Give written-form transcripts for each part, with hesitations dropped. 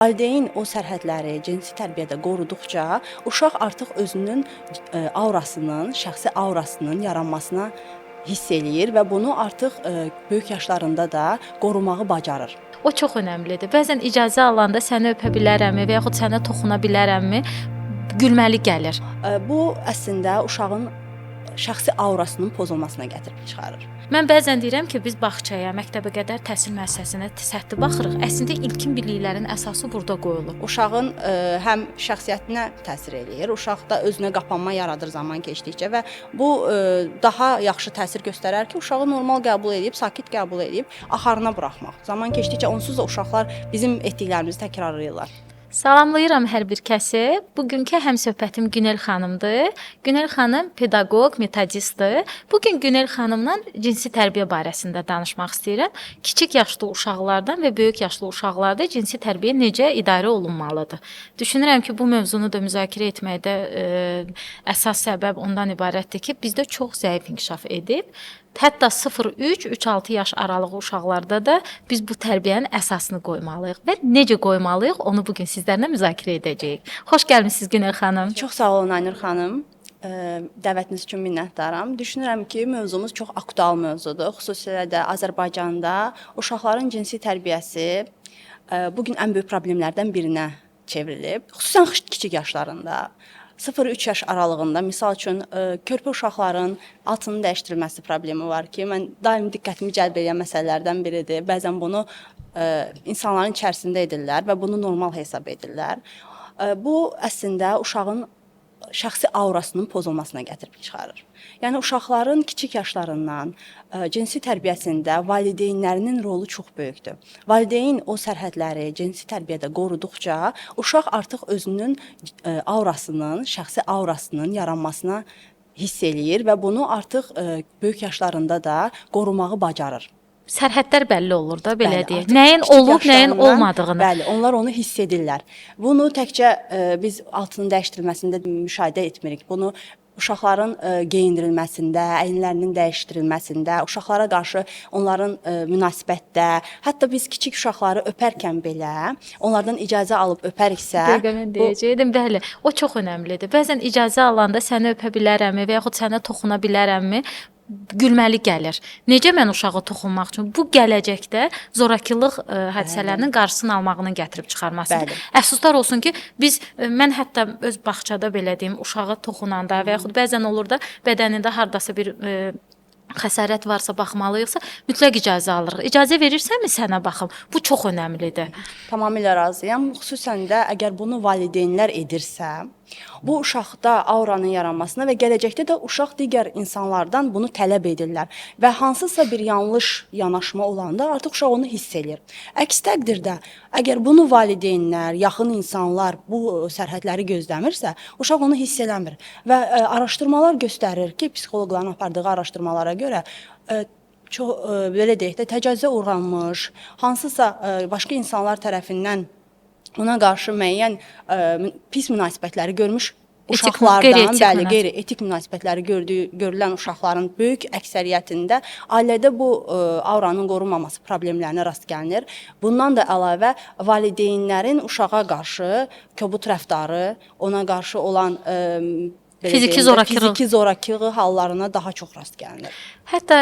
Valideyn o sərhədləri cinsi tərbiyədə qoruduqca uşaq artıq özünün aurasının, şəxsi aurasının yaranmasına hiss eləyir və bunu artıq böyük yaşlarında da qorumağı bacarır. O çox önəmlidir. Bəzən icazə alanda səni öpə bilərəmmi və yaxud sənə toxuna bilərəmmi gülməli gəlir. Bu əslində uşağın şəxsi aurasının pozulmasına gətirib çıxarır. Mən bəzən deyirəm ki, biz bağçaya, məktəbə qədər təhsil müəssisəsinə səthi baxırıq. Əslində ilkin biliklərin əsası burada qoyulur. Uşağın həm şəxsiyyətinə təsir eləyir, uşaqda özünə qapanma yaradır zaman keçdikcə və bu daha yaxşı təsir göstərər ki, uşağı normal qəbul edib, sakit qəbul edib axarına buraxmaq. Zaman keçdikcə onsuz da uşaqlar bizim etdiklərimizi təkrarlayırlar. Salamlayıram hər bir kəsi. Bugünkü həmsöhbətim Günel xanımdır. Günel xanım pedaqoq, metodistdir. Bu gün Günel xanımla cinsi tərbiyə barəsində danışmaq istəyirəm. Kiçik yaşlı uşaqlardan və böyük yaşlı uşaqlarda cinsi tərbiyə necə idarə olunmalıdır? Düşünürəm ki, bu mövzunu da müzakirə etməkdə əsas səbəb ondan ibarətdir ki, bizdə çox zəif inkişaf edib. Hətta 0-3, 3-6 yaş aralığı uşaqlarda da biz bu tərbiyənin əsasını qoymalıyıq və necə qoymalıyıq, onu bu gün sizlərlə müzakirə edəcəyik. Xoş gəlmisiniz Günel xanım. Çox sağ olun Aynur xanım. Dəvətiniz üçün minnətdaram. Düşünürəm ki, mövzumuz çox aktual mövzudur. Xüsusilə də Azərbaycanda uşaqların cinsi tərbiyəsi bu gün ən böyük problemlərdən birinə çevrilib. Xüsusən kiçik yaşlarında. 0-3 yaş aralığında, misal üçün, körpə uşaqların altının dəyişdirilməsi problemi var ki, mən daim diqqətimi cəlb edən məsələlərdən biridir. Bəzən bunu insanların içərisində edirlər və bunu normal hesab edirlər. Bu əslində uşağın şəxsi aurasının pozulmasına gətirib çıxarır. Yəni uşaqların kiçik yaşlarından cinsi tərbiyəsində valideynlərinin rolu çox böyükdür. Valideyn o sərhədləri cinsi tərbiyədə qoruduqca uşaq artıq özünün aurasının, şəxsi aurasının yaranmasına hiss eləyir və bunu artıq böyük yaşlarında da qorumağı bacarır. Sərhədlər bəlli olur da, belə Bəli, deyək. Nəyin olub, nəyin olmadığını. Bəli, onlar onu hiss edirlər. Bunu təkcə biz altının dəyişdirilməsində müşahidə etmirik. Bunu uşaqların geyindirilməsində, əyinlərinin dəyişdirilməsində, uşaqlara qarşı onların münasibətdə, hətta biz kiçik uşaqları öpərkən belə onlardan icazə alıb öpəriksə, Dəqiqə mən deyəcəkdim. Bəli, o çox önəmlidir. Bəzən icazə alanda səni öpə bilərəmmi və yaxud sənə toxuna bilərəmmi gülməli gəlir. Necə mən uşağa toxunmaq üçün bu gələcəkdə zorakılıq hadisələrinin qarşısını almağının gətirib çıxarmasıdır. Bəli. Əfsuslar olsun ki, biz mən hətta öz bağçada belə deyim, uşağa toxunanda və yaxud bəzən olur da bədənində hardasa bir xəsarət varsa baxmalıyıqsa, mütləq icazə alırıq. İcazə verirsənmi sənə baxım? Bu çox önəmlidir. Tamamilə razıyam. Xüsusən də əgər bunu valideynlər edirsə, bu uşaqda auranın yaranmasına və gələcəkdə də uşaq digər insanlardan bunu tələb edirlər və hansısa bir yanlış yanaşma olanda artıq uşaq onu hiss eləyir. Əks təqdirdə əgər bunu valideynlər, yaxın insanlar bu sərhədləri gözləmirsə, uşaq onu hiss eləmir və araşdırmalar göstərir ki, psixoloqların apardığı araşdırmalara görə çox belə deyək də təcavüzə uğranmış, hansısa başqa insanlar tərəfindən ona qarşı müəyyən pis münasibətləri görmüş uşaqlardan, bəli, qeyri-etik münasibətləri görülən uşaqların böyük əksəriyyətində ailədə bu auranın qorunmaması problemlərinə rast gəlinir. Bundan da əlavə valideynlərin uşağa qarşı kobud rəftarı, ona qarşı olan belə Fiziki zorakılıq. Fiziki zorakılığı hallarına daha çox rast gəlinir. Hətta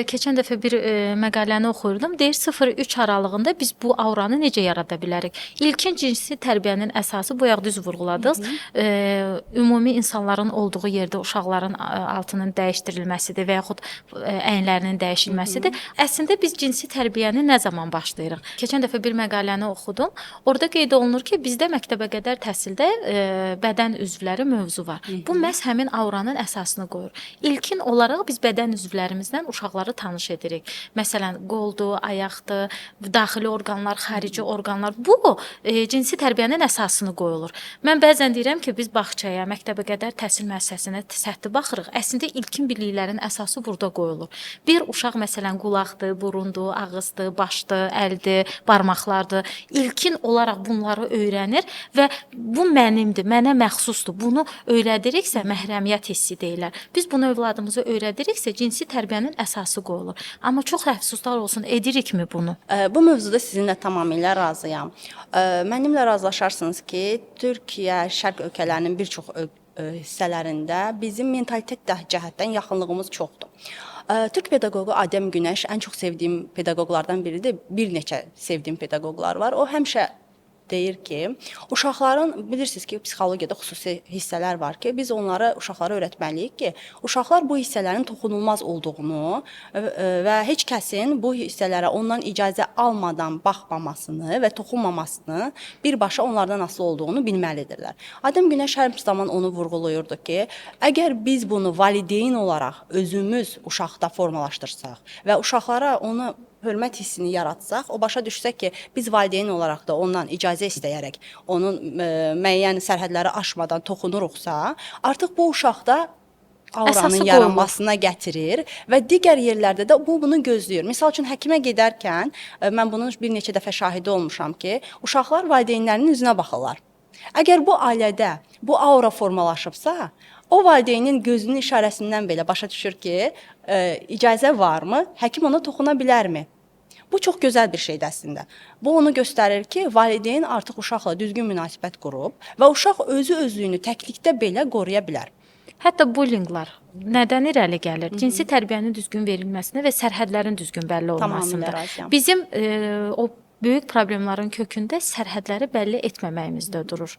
keçən dəfə bir məqaləni oxuyurdum. Deyir 0-3 aralığında biz bu auranı necə yarada bilərik? İlkin cinsi tərbiyənin əsası bu bayaq düz vurğuladınız. Ümumi insanların olduğu yerdə uşaqların altının dəyişdirilməsidir və yaxud əyinlərinin dəyişilməsidir. Əslində biz cinsi tərbiyəni nə zaman başlayırıq? Keçən dəfə bir məqaləni oxudum. Orada qeyd olunur ki, bizdə məktəbə qədər təhsildə bədən üzvləri mövzu var. Bu məhz həmin auranın əsasını qoyur. İlkin olaraq biz bədən üzvlərimizdən uşaqları tanış edirik. Məsələn, qoldur, ayaqdır, daxili orqanlar, xarici orqanlar. Bu cinsi tərbiyənin əsasını qoyulur. Mən bəzən deyirəm ki, biz bağçaya, məktəbə qədər təhsil müəssisəsinə səthi baxırıq. Əslində ilkin biliklərin əsası burada qoyulur. Bir uşaq məsələn qulaqdır, burundur, ağızdır, başdır, əldir, barmaqlardır. İlkin olaraq bunları öyrənir və bu mənimdir, mənə məxsusdur. Bunu öyrədiriksə məhrəmiyyət hissi deyirlər. Biz bunu övladımıza öyrədiriksə cinsi tərbiyənin əsası qoyulur. Amma çox əfsuslar olsun, edirikmi bunu? Bu mövzuda sizinlə tamamilə razıyam. Mənimlə razılaşarsınız ki, Türkiyə, Şərq ölkələrinin bir çox hissələrində bizim mentalitet cəhətdən yaxınlığımız çoxdur. Türk pedaqoqu Adəm Günəş ən çox sevdiyim pedaqoqlardan biridir. Bir neçə sevdiyim pedaqoqlar var. O həmişə deyir ki, uşaqların bilirsiniz ki, psixologiyada xüsusi hissələr var ki, biz onlara uşaqlara öyrətməliyik ki, uşaqlar bu hissələrin toxunulmaz olduğunu və heç kəsin bu hissələrə ondan icazə almadan baxmamasını və toxunmamasını birbaşa onlardan asılı olduğunu bilməlidirlər. Adəm Günəş hər zaman onu vurğulayırdı ki, əgər biz bunu valideyn olaraq özümüz uşaqda formalaşdırsaq və uşaqlara onu hörmət hissini yaratsaq, o başa düşsə ki, biz valideyn olaraq da ondan icazə istəyərək onun müəyyən sərhədləri aşmadan toxunuruqsa, artıq bu uşaqda auranın Əsası qoyulur. yaranmasına gətirir və digər yerlərdə də bu bunu gözləyir. Misal üçün həkimə gedərkən mən bunun bir neçə dəfə şahidi olmuşam ki, uşaqlar valideynlərinin üzünə baxırlar. Əgər bu ailədə bu aura formalaşıbsa, o valideynin gözünün işarəsindən belə başa düşür ki, icazə varmı, həkim ona toxuna bilərmi? Bu çox gözəl bir şeydir əslində. Bu onu göstərir ki, valideyn artıq uşaqla düzgün münasibət qurub və uşaq özü özlüyünü təklikdə belə qoruya bilər. Hətta bullyinglar nədən irəli gəlir? Cinsi tərbiyənin düzgün verilməsinə və sərhədlərin düzgün bəlli Tamamilə olmasında. razıyam. Bizim o böyük problemlərin kökündə sərhədləri bəlli etməməyimizdə durur.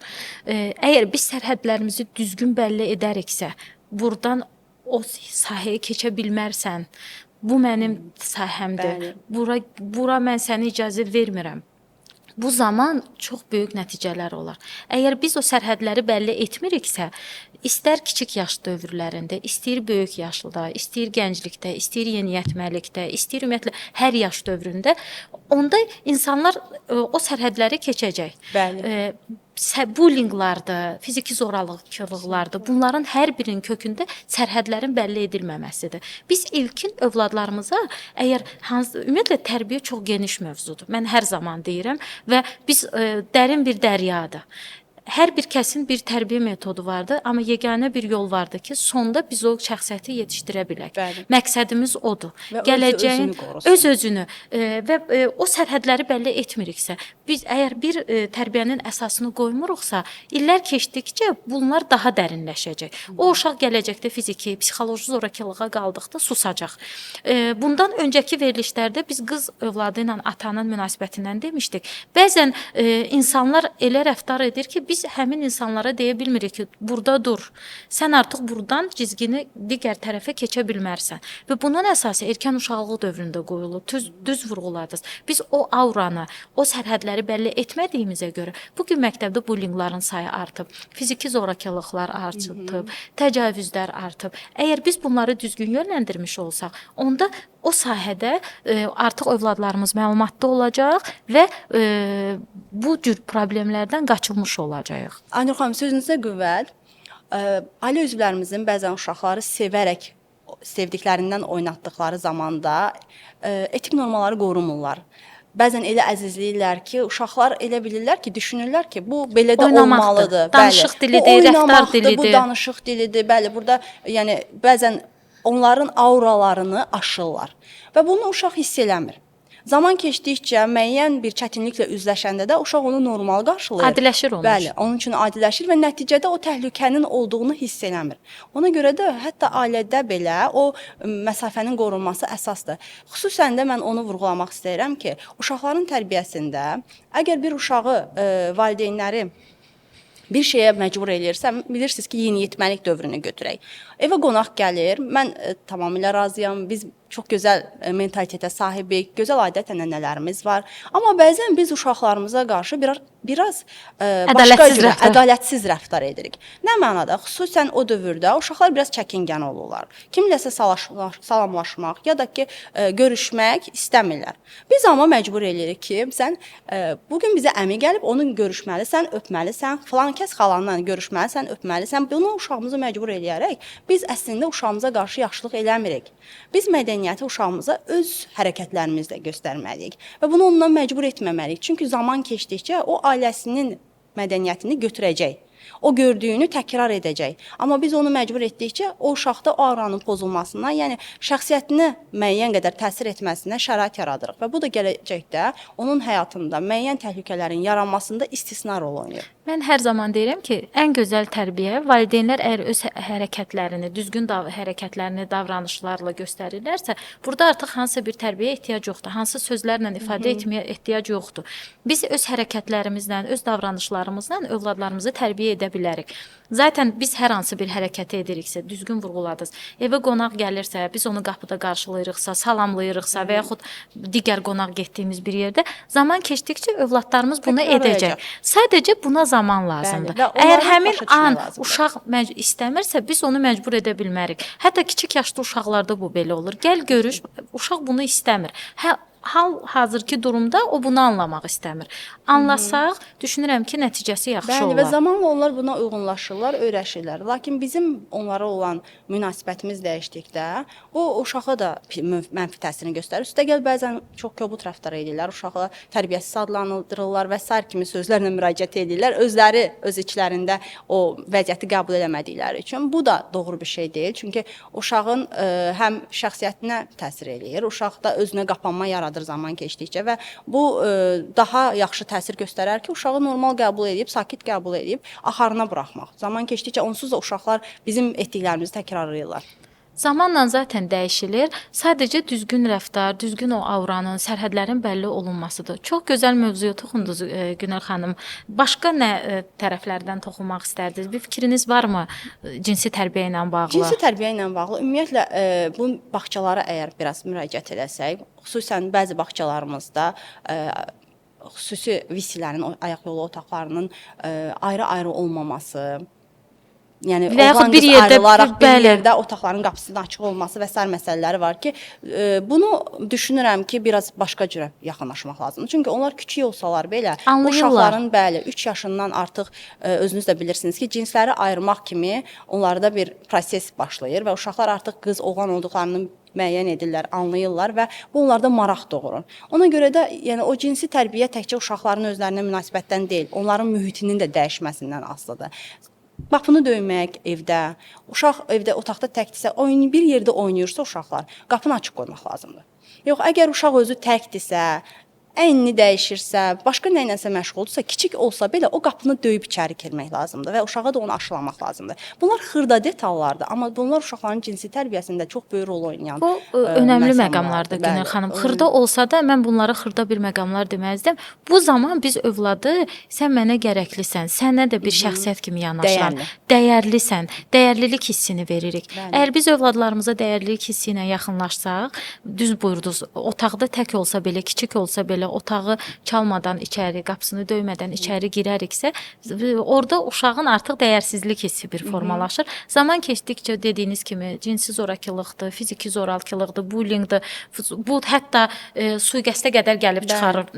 Əgər biz sərhədlərimizi düzgün bəlli edəriksə, burdan o sahəyə keçə bilmərsən, bu mənim sahəmdir. Bəli. Bura mən sənə icazə vermirəm. Bu zaman çox böyük nəticələr olar. Əgər biz o sərhədləri bəlli etmiriksə, istər kiçik yaş dövrlərində, istəyir böyük yaşlıda, istəyir gənclikdə, istəyir yeniyetməlikdə, istəyir ümumiyyətlə hər yaş dövründə, onda insanlar o sərhədləri keçəcək. Bəli. Bullyinglardır, fiziki zorakılıqlardır. Bunların hər birinin kökündə sərhədlərin bəlli edilməməsidir. Biz ilkin övladlarımıza əgər hansı ümumiyyətlə tərbiyə çox geniş mövzudur. Mən hər zaman deyirəm və biz dərin bir dəryadır. Hər bir kəsin bir tərbiyə metodu vardır, amma yeganə bir yol vardır ki, sonda biz o şəxsiyyəti yetişdirə bilək. Bəli. Məqsədimiz odur. Və özü Gələcəyin özünü qorusun. öz özünü və o sərhədləri bəlli etmiriksə, biz əgər bir tərbiyənin əsasını qoymuruqsa, illər keçdikcə bunlar daha dərinləşəcək. O uşaq gələcəkdə fiziki, psixoloji zorakılığa qaldıqda susacaq. Bundan öncəki verilişlərdə biz qız övladı ilə atanın münasibətindən demişdik. Bəzən insanlar elə rəftar edir ki, biz həmin insanlara deyə bilmirik ki, burada dur. Sən artıq burdan cizgini digər tərəfə keçə bilmərsən. Və bunun əsası erkən uşaqlıq dövründə qoyulur. Düz vurğuladınız. Biz o auranı, o sərhədləri bəlli etmədiyimizə görə bu gün məktəbdə bullyingların sayı artıb, fiziki zorakılıqlar artıb, təcavüzlər artıb. Əgər biz bunları düzgün yönləndirmiş olsaq, onda o sahədə artıq övladlarımız məlumatlı olacaq və bu cür problemlərdən qaçılmış olacağıq. Aynur xanım, sözünüzə qüvvət. Ailə üzvlərimizin bəzən uşaqları sevərək sevdiklərindən oynatdıqları zamanda etik normaları qorumurlar. Bəzən elə əzizləyirlər ki, uşaqlar elə bilirlər ki, düşünürlər ki, bu belə də Oynamaqdır, olmalıdır. danışıq Bəli. dilidir, bu rəftar oynamaqdır, bu dilidir. danışıq dilidir. Bəli, burada yəni bəzən onların auralarını aşırlar və bunu uşaq hiss eləmir. Zaman keçdikcə müəyyən bir çətinliklə üzləşəndə də uşaq onu normal qarşılayır. Adiləşir onun Bəli, üçün. onun üçün adiləşir və nəticədə o təhlükənin olduğunu hiss eləmir. Ona görə də hətta ailədə belə o məsafənin qorunması əsasdır. Xüsusən də mən onu vurğulamaq istəyirəm ki, uşaqların tərbiyəsində əgər bir uşağı valideynləri bir şeyə məcbur eləyirsə, bilirsiniz ki, yeniyetməlik dövrünü götürək. Evə qonaq gəlir, mən tamamilə razıyam. Biz çox gözəl mentalitetə sahibik, gözəl adət-ənənələrimiz var. Amma bəzən biz uşaqlarımıza qarşı biraz başqa Ədalətsiz cürə rəftar. Ədalətsiz rəftar edirik. Nə mənada? Xüsusən o dövrdə uşaqlar biraz çəkingən olurlar. Kimləsə salamlaşmaq ya da ki, görüşmək istəmirlər. Biz amma məcbur eləyirik ki, sən bu gün bizə əmi gəlib, onun görüşməlisən, öpməlisən, filan kəs xalanla görüşməlisən, öpməlisən. Bunu uşağımızı məcbur eləyərək biz əslində uşağımıza qarşı yaxşılıq eləmirik. Biz mədəniyyəti uşağımıza öz hərəkətlərimizlə göstərməliyik və bunu ondan məcbur etməməliyik. Çünki zaman keçdikcə o ailəsinin mədəniyyətini götürəcək. O gördüyünü təkrar edəcək. Amma biz onu məcbur etdikcə o uşaqda o auranın pozulmasına, yəni şəxsiyyətinə müəyyən qədər təsir etməsinə şərait yaradırıq və bu da gələcəkdə onun həyatında müəyyən təhlükələrin yaranmasında istisna rol oynayır. Mən hər zaman deyirəm ki, ən gözəl tərbiyə valideynlər əgər öz hərəkətlərini, düzgün hərəkətlərini davranışlarla göstərirlərsə, burada artıq hansısa bir tərbiyəyə ehtiyac yoxdur. Hansı sözlərlə ifadə etməyə ehtiyac yoxdur. Biz öz hərəkətlərimizlə, öz davranışlarımızla övladlarımızı tərbiyə edə bilərik. Zaten biz hər hansı bir hərəkəti ediriksə, düzgün vurğuladınız. Evə qonaq gəlirsə, biz onu qapıda qarşılayırıqsa, salamlayırıqsa və yaxud digər qonaq getdiyimiz bir yerdə, zaman keçdikcə övladlarımız bunu edəcək. Sadəcə buna zaman lazımdır. Bəli, və Əgər həmin an uşaq istəmirsə, biz onu məcbur edə bilmərik. Hətta kiçik yaşlı uşaqlarda bu belə olur. Gəl görüş, uşaq bunu istəmir. Hə, hal-hazırki durumda o bunu anlamaq istəmir. Anlasaq, düşünürəm ki, nəticəsi yaxşı Bəli, olar. və zamanla onlar buna uyğunlaşırlar, öyrəşirlər. Lakin bizim onlara olan münasibətimiz dəyişdikdə, o uşağa da mənfi təsirini göstərir. Üstəgəl bəzən çox kobud rəftar edirlər, uşağı tərbiyəsiz adlandırırlar və sair kimi sözlərlə müraciət edirlər. Özləri öz içlərində o vəziyyəti qəbul eləmədikləri üçün bu da doğru bir şey deyil. Çünki uşağın həm şəxsiyyətinə təsir eləyir, uşaqda özünə qapanma yaradır zaman keçdikcə və bu daha yaxşı təsir göstərər ki, uşağı normal qəbul edib, sakit qəbul edib axarına buraxmaq. Zaman keçdikcə onsuz da uşaqlar bizim etdiklərimizi təkrarlayırlar. Zamanla zaten dəyişilir. Sadəcə düzgün rəftar, düzgün o auranın, sərhədlərin bəlli olunmasıdır. Çox gözəl mövzuya toxundunuz Günel xanım. Başqa nə tərəflərdən toxunmaq istərdiniz? Bir fikriniz varmı cinsi tərbiyə ilə bağlı? Cinsi tərbiyə ilə bağlı ümumiyyətlə bu bağçalara əgər biraz müraciət eləsək, xüsusən bəzi bağçalarımızda xüsusi visilərin, ayaq yolu otaqlarının ayrı-ayrı olmaması, yəni Və yaxud oğlan bir qız yerdə, ayrılaraq bir bəli. yerdə otaqların qapısının açıq olması və sair məsələləri var ki, bunu düşünürəm ki, biraz başqa cürə yaxınlaşmaq lazımdır. Çünki onlar kiçik olsalar belə, Anlayırlar. Uşaqların bəli 3 yaşından artıq özünüz də bilirsiniz ki, cinsləri ayırmaq kimi onlarda bir proses başlayır və uşaqlar artıq qız, oğlan olduqlarını müəyyən edirlər, anlayırlar və bu onlarda maraq doğurur. Ona görə də yəni o cinsi tərbiyə təkcə uşaqların özlərinə münasibətdən deyil, onların mühitinin də dəyişməsindən asılıdır. Qapını döymək evdə, uşaq evdə otaqda təkdirsə, oyun bir yerdə oynayırsa uşaqlar, qapını açıq qoymaq lazımdır. Yox, əgər uşaq özü təkdirsə, əynini dəyişirsə, başqa nə ilənsə məşğuldursa, kiçik olsa belə o qapını döyüb içəri girmək lazımdır və uşağa da onu aşılamaq lazımdır. Bunlar xırda detallardır, amma bunlar uşaqların cinsi tərbiyəsində çox böyük rol oynayan Bu önəmli məqamlardır Günel xanım. Xırda olsa da mən bunlara xırda bir məqamlar deməzdim. Bu zaman biz övladı sən mənə gərəklisən, sənə də bir şəxsiyyət kimi yanaşıram. Dəyərli. Dəyərlisən, dəyərlilik hissini veririk. Bəli. Əgər biz övladlarımıza dəyərlilik hissi ilə yaxınlaşsaq, düz buyurdunuz, otaqda tək olsa belə, kiçik olsa belə otağı çalmadan içəri, qapısını döymədən içəri girəriksə, orada uşağın artıq dəyərsizlik hissi bir formalaşır. Zaman keçdikcə dediyiniz kimi cinsi zorakılıqdır, fiziki zorakılıqdır, bullyingdir. Bu hətta sui-qəsdə qədər gəlib çıxarır.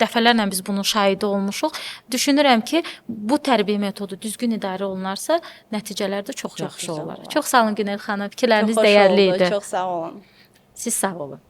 Dəfələrlə biz bunun şahidi olmuşuq. Düşünürəm ki, bu tərbiyə metodu düzgün idarə olunarsa, nəticələr də çox, yaxşı gözəl olar. olar. Çox sağ olun Günel xanım, fikirləriniz Çox xoş dəyərli oldu. idi. Çox sağ olun. Siz sağ olun.